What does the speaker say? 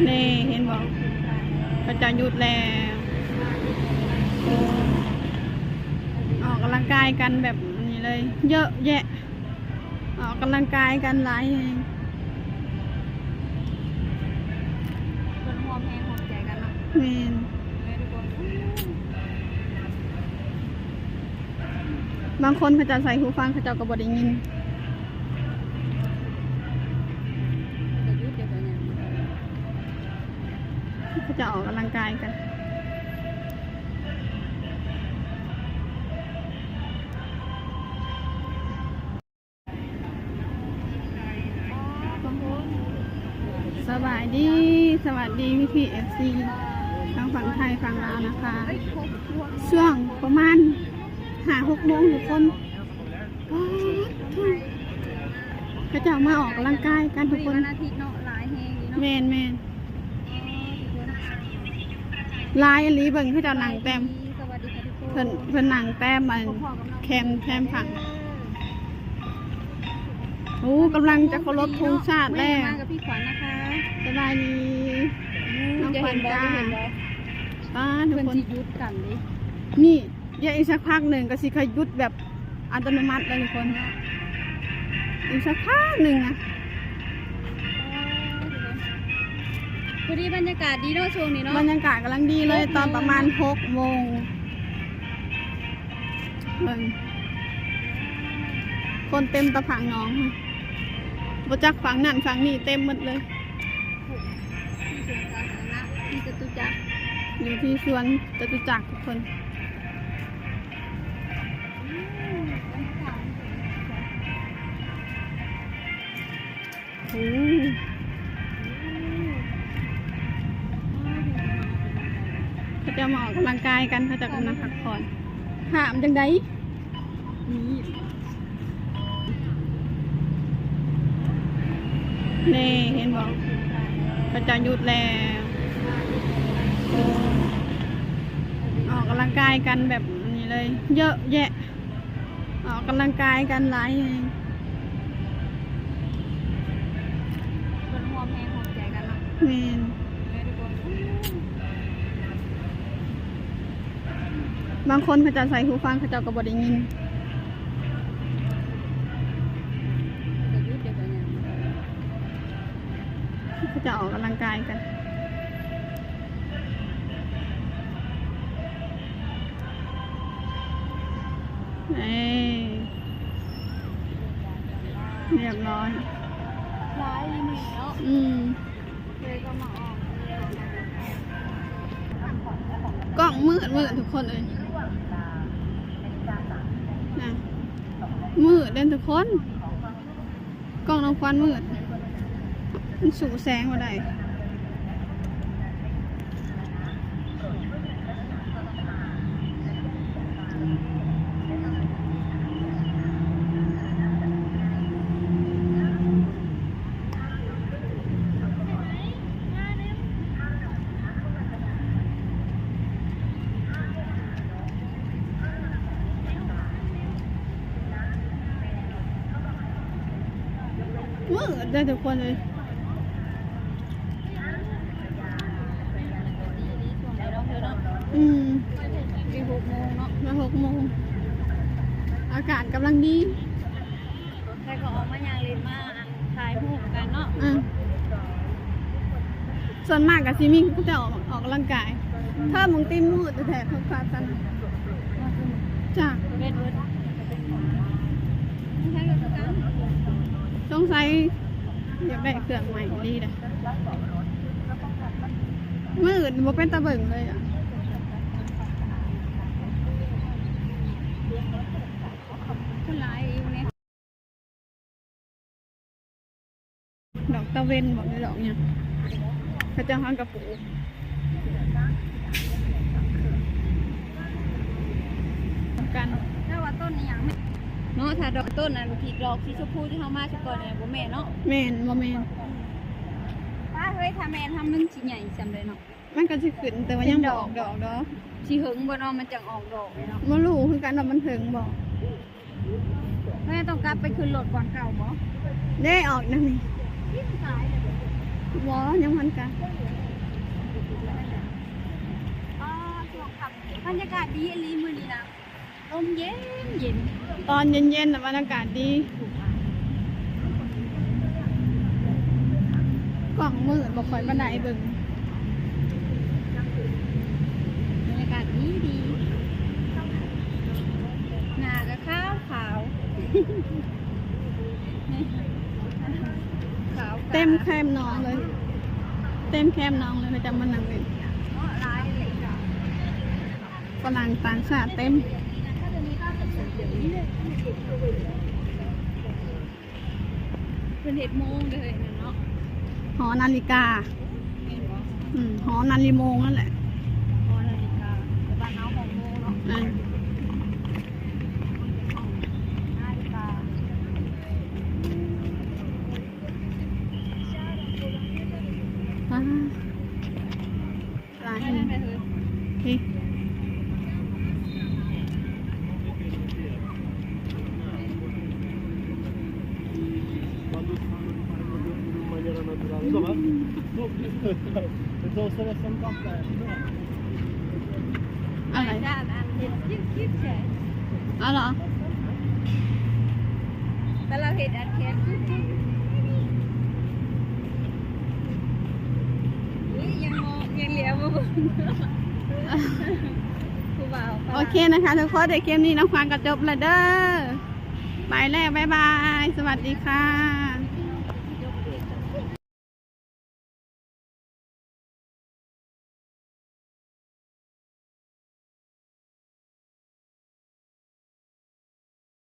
ນີ້ເຫັນບໍ່ ເຂົາເຈົ້າຢຸດແລ້ວ. ອອກກຳລັງກາຍກັນແບບນີ້ເລີຍ ເຍາະແຍະ ອອກກຳລັງກາຍກັນຫຼາຍແຮງ. ເພິ່ນຮ່ວມແຮງຮ່ວມໃຈກັນເນາະ. ແມ່ນ. ບາງຄົນເຂົາເຈົ້າໃສ່ຫູຟັງ ເຂົາເຈົ້າກໍບໍ່ໄດ້ຍິນ. ເຂົາເຈົ້າອອກກຳລັງກາຍກັນ. ສະບາຍດີ ສະຫວັດດີພີ່ໆ ເອັຟຊີ ທັງຝັ່ງໄທຝັ່ງລາວນະຄະ. ຊ່ວງປະມານຫ້າຫົກໂມງທຸກຄົນ ປາດໂທ້ ເຂົາເຈົ້າມາອອກກຳລັງກາຍກັນທຸກຄົນ. ວັນອາທິດເນາະ ຫຼາຍແຮງຢູ່ເນາະ. ແມ່ນໆ. ຫຼາຍອີ່ຫຼີ ເບິ່ງເຂົາເຈົ້ານັ່ງແຕ້ມ. ສະຫວັດດີ ສະຫວັດດີຄ່ະທຸກຄົນ. ເພິ່ນ ເພິ່ນນັ່ງແຕ້ມອັນແຄມ ແຄມຝັ່ງ. ໂອ້ ກຳລັງຈະເຄົາລົບທຸງຊາດແລ້ວ. ມາກັບພີ່ຂວັນນະຄະ. ສະບາຍດີ ນ້ອງຂວັນຈ້າ. ປ້າດ ທຸກຄົນ ເພິ່ນຊິຢຸດກັນເດ້. ນີ້ ດຽວອີກສັກພັກໜຶ່ງກໍຊິຄ່ອຍຢຸດແບບອັດຕະໂນມັດເລີຍທຸກຄົນ. ອີກສັກພັກໜຶ່ງນະ. ພໍດີບັນຍາກາດດີເນາະຊ່ວງນີ້ເນາະ. ບັນຍາກາດກຳລັງດີເລີຍ ຕອນປະມານຫົກໂມງ. ເບິ່ງ ຄົນເຕັມແຕ່ຝັ່ງໜອງ ບໍ່ຈັກຝັ່ງນັ້ນຝັ່ງນີ້ ເຕັມໝົດເລີຍ. ທີ່ສວນສາທາລະນະທີ່ຈະຕຸຈັກ ຢູ່ທີ່ສວນຈະຕຸຈັກທຸກຄົນ. ໂອ້ ເຂົາເຈົ້າມາອອກກຳລັງກາຍກັນ ເຂົາເຈົ້າກຳລັງພັກຜ່ອນ. ຫ້າມຈັ່ງໃດ? ນີ້ ນີ້ເຫັນບໍ່ ເຂົາເຈົ້າຢຸດແລ້ວ. ໂອ້ ອອກກຳລັງກາຍກັນແບບນີ້ເລີຍ ເຍາະແຍະ ອອກກຳລັງກາຍກັນຫຼາຍແຮງ. ເພິ່ນຮ່ວມແຮງຮ່ວມໃຈກັນເນາະ. ແມ່ນ. ບາງຄົນເຂົາເຈົ້າໃສ່ຫູຟັງ ເຂົາເຈົ້າກໍບໍ່ໄດ້ຍິນ. ເຂົາເຈົ້າອອກກຳລັງກາຍກັນ. ເອີ ຮຽບຮ້ອຍ. ຫຼາຍອີ່ຫຼີເນາະ. ອືມ. ກ້ອງມືດໆ ທຸກຄົນເອີຍ ນະ ມືດເດ້ທຸກຄົນ. ກ້ອງນ້ອງຂວັນມືດ ມັນສູ້ແສງບໍ່ໄດ້. มืดเด้อทุกคนเอ้ย อืม หกโมงเนาะ มาหกโมง อากาศกำลังดี แต่ก็ออกมาย่างเล่นมา ถ่ายรูปกันเนาะ อืม ส่วนมากก็สิมีผู้เจ้าออกกำลังกาย ถ้ามึงตีมืดแท้ๆ เขาพากัน จ้ะ สงสัยอยากได้เครื่องใหม่ดีเด้อ มื้ออื่นบ่เป็นตาเบิ่งเลยอะ คนหลายอยู่เนี่ย ดอกตะเวนบ่ หรือดอกหยัง เขาเจ้าหากะปลูกกัน ถ้าว่าต้นอีหยังเนาะ ถ้าดอกต้นอันที่ดอกสีชมพูที่เฮามาซะก่อนเนี่ย บ่แม่นเนาะ แม่น บ่แม่น ป้าเฮ้ย ถ้าแม่น ถ้ามันสิใหญ่ส่ำใดเนาะ มันก็สิขึ้น แต่ว่ายังบ่ออกดอกดอก สิเหิงบ่เนาะ มันจั่งออกดอกเนาะ บ่รู้คือกันว่ามันเหิงบ่ แม่ต้องกลับไปขึ้นรถก่อนเก่าบ่ เด้ ออกนั่นนี่ ບໍ່ ຍັງບໍ່ທັນກະ ອໍ ຊ່ວງຄ່ຳ ບັນຍາກາດດີອີ່ຫຼີມື້ນີ້ນະ ລົມເຢັນໆ ຕອນເຢັນໆ ບັນຍາກາດດີ ກ້ອງມືດບໍ່ຄ່ອຍປານໃດເບິ່ງ ບັນຍາກາດດີໆ ໜ້າກະຂາວໆ ຂາວ ເຕັມແຄມໜອງເລີຍ ເຕັມແຄມໜອງເລີຍ ເຂົາເຈົ້າມານັ່ງຫຼິ້ນ ຝຣັ່ງຕ່າງຊາດເຕັມ ເພິ່ນເຮັດໂມງເດີເນາະ ຫໍນາລິກາ ແມ່ນບໍ່? ອືມ ຫໍນາລິໂມງນັ້ນແຫຼະ ຫໍນາລິກາ ແຕ່ບ້ານເຮົາຫົກໂມງເນາະ ອືມ ນາລິກາ ປາ ຫຼາຍແຮງ ເຮີ້ຍ ອະໄລ? ເອົາເຫຼືອ? ແຕ່ລາວເຮັດອັນແຂນຈຸບໆ ອຸ້ຍ ຍັງມອງ ຍັງຫຼຽວບໍ່ເບິ່ງ ຜູ້ບ່າວຝຣັ່ງ ໂອເຄນະຄະທຸກຄົນ ໄດ້ຄລິບນີ້ນ້ອງຄວັນກະຈົບແລ້ວເດີ ໄປແລ້ວ ບາຍບາຍ ສະຫວັດດີຄ່ະ.